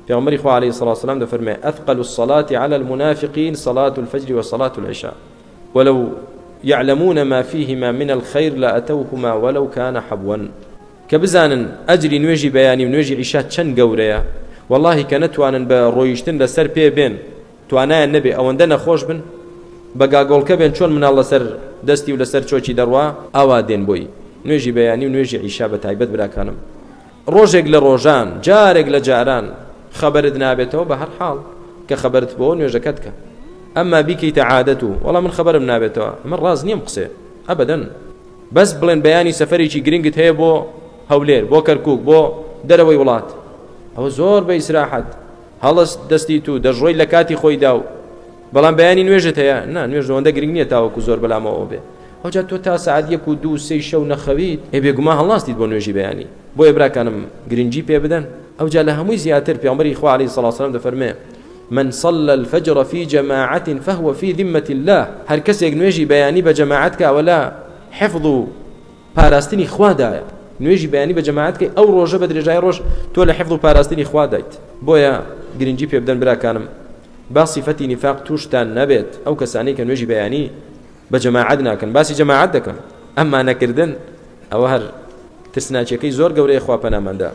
پێغەمبەری خوا علیه الصلاة والسلام دەفەرمێ اثقل الصلاة على المنافقین صلاة الفجر وصلاة العشاء ولو يعلمون ما فيهما من الخير لأتوهما ولو كان حبوا کە بزانن ئەجری نوێژی بەیانی و نوێژی عیشا چەند گەورەیە واللهی کە نەتوانن بە ڕۆیشتن لەسەر پێ بێن توانایان نەبێ ئەوەندە نەخۆش بن بە گاگۆڵکە بێن چۆن مناڵ لەسەر دەستی و لەسەر چۆکی دەڕوا ئاوا دێن بۆی نوێژی بەیانی و نوێژی عیشا بە تایبەت براکانم ڕۆژێک لە ڕۆژان جارێک لە جاران خەبەرت نابێتەوە بە هەر حاڵ کە خەبەرت بۆ نوێژەکەت کە ئەمما بیکەیتە عادەت و وەڵا من خەبەرم نابێتەوە من ڕاست نییە قسێ ئەبەدەن بەس بڵێن بەیانی سەفەرێکی گرنگت هەیە بۆ هەولێر بۆ کەرکک بۆ دەرەوەی وڵات ئەوە زۆر بە ئیسراحەت هەڵست دەستیت و دەژڕۆی لە کاتی خۆیدا و بەڵام بەیانی نوێژت هەیە نا نوێژ ئەوەندە گرنگ نییە تاوەکو زۆر بەلامەوە بێ ئەوجا تۆ تا سەعات یەک و دوو سێی شەو نەخەویت ئێ بێگومان هەڵناستیت بۆ نوێژی بەیانی بۆیە براکانم گرنگی پێ بدەن ئەوجا لە هەمووی زیاتر پێغەمبەری خوا عەلەیهی سڵاو سەلام دەفەرمێ من صلى الفجر في جماعة فهو في ذمة الله هەر کەسێک نوێژی بەیانی بە جەماعەت کا وەلا حفظ و پاراستنی خوادایە نوێژی بەیانی بە جەماعەت کەی ئەو ڕۆژە بە درێژای ڕۆژ تۆ لە حفظ و پاراستنی خوادایت بۆیە گرنگی پێ بدەن براکانم با صفەتی نیفاق تووشتان نەبێت ئەو کەسانەی کە نوێژی بەیانی بە جەماعەت ناکەن باسی جەماعەت دەکەن ئەمما نەکردن ئەوە هەر ترسناکیەکەی زۆر گەورەیە خوا پەناماندا.